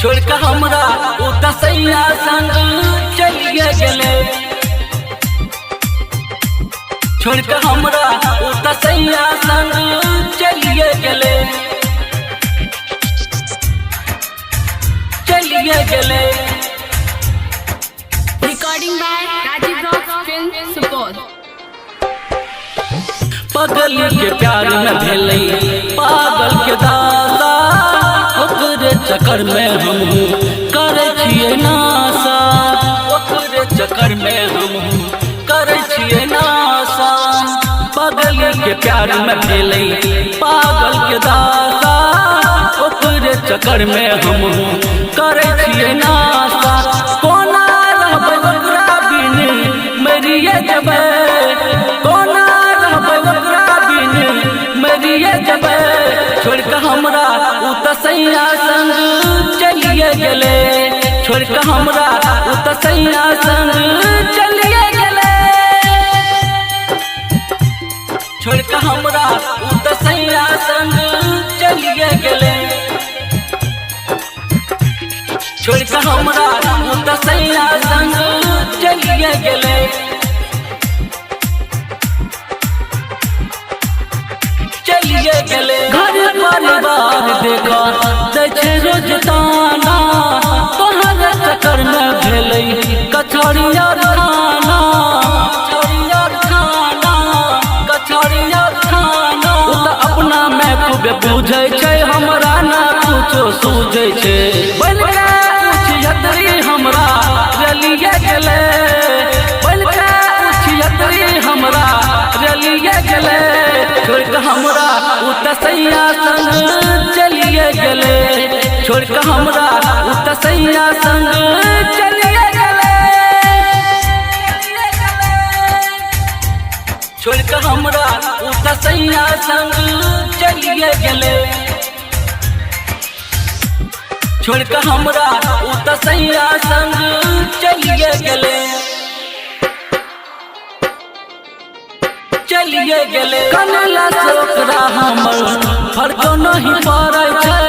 छोड़ के हमरा उ त सैया संग चलिए गेलै। छोड़ के हमरा उ त सैया संग चलिए गेलै। चलिए गेलै। Recording by Rajiv Rock Film Supaul. पगल के प्यार में भेलै पागल के दासा, ओकरे चक्कर में हमहू करै छियै नासा। ओकरे चक्कर में हमहू करै छियै नासा। पगल के प्यार में भेलै पागल के दासा, ओकरे चक्कर में हमहू करै छियै नासा। कोना रहबै ओकरा बिन मरिए जेबै, कोना रहबै ओकरा बिन मरिए जेबै। छोड़ के हमरा उ त सैया संग चलिए गेलै। छोड़ के हमरा उ त सैया संग चलिए गेलै। छोड़ के हमरा उ त सैया संग चलिए गेलै। छोड़ के हमरा उ त सैया संग चलिए गेलै। चलिए गेलै। घर परिवार देखा दै छै रोज ताना, तोहर चक्कर में भेलै कचौड़िया खाना। कचौड़िया खाना, कचौड़िया खाना। उ त अपना में खूबे बुझै छै, हमरा ना कुछो सूझै छै। बन के उछियत्री हमरा रलिए गेलै। बन के उछियत्री हमरा रलिए गेलै। छोड़ के हमरा उ त सैया संग चलिए गेलै। छोड़ के हमरा उ त सैया संग चलिए गेलै। छोड़ के हमरा उ त सैया संग चलिए गेलै। छोड़ के हमरा उ त सैया संग चलिए गेलै। चलिए गेलै। कनला से ओकरा हमर फर्क नहीं पड़ै छै,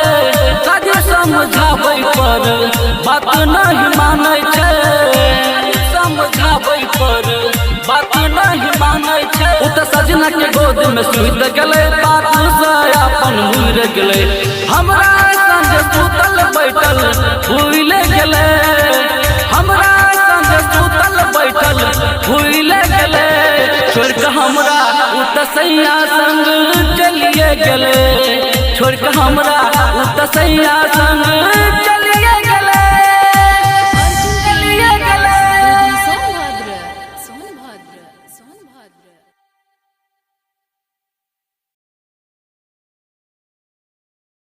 काज समझाबै पर बात नहीं मानै छै। समझाबै पर बात नहीं मानै छै। उ त सजना के गोद में सुत गेलै, बात से अपन मुड़ गेलै। हमरा संग सुतल बैठल भूल गेलै। हमरा संग सुतल बैठल भूल गेलै। छोड़ के हमरा उ त सैया संग चलिए गेलै। छोड़ के हमरा उ त सैया संग चलिए गेलै। चलिए गेलै। Sonbhadra, Sonbhadra, Sonbhadra.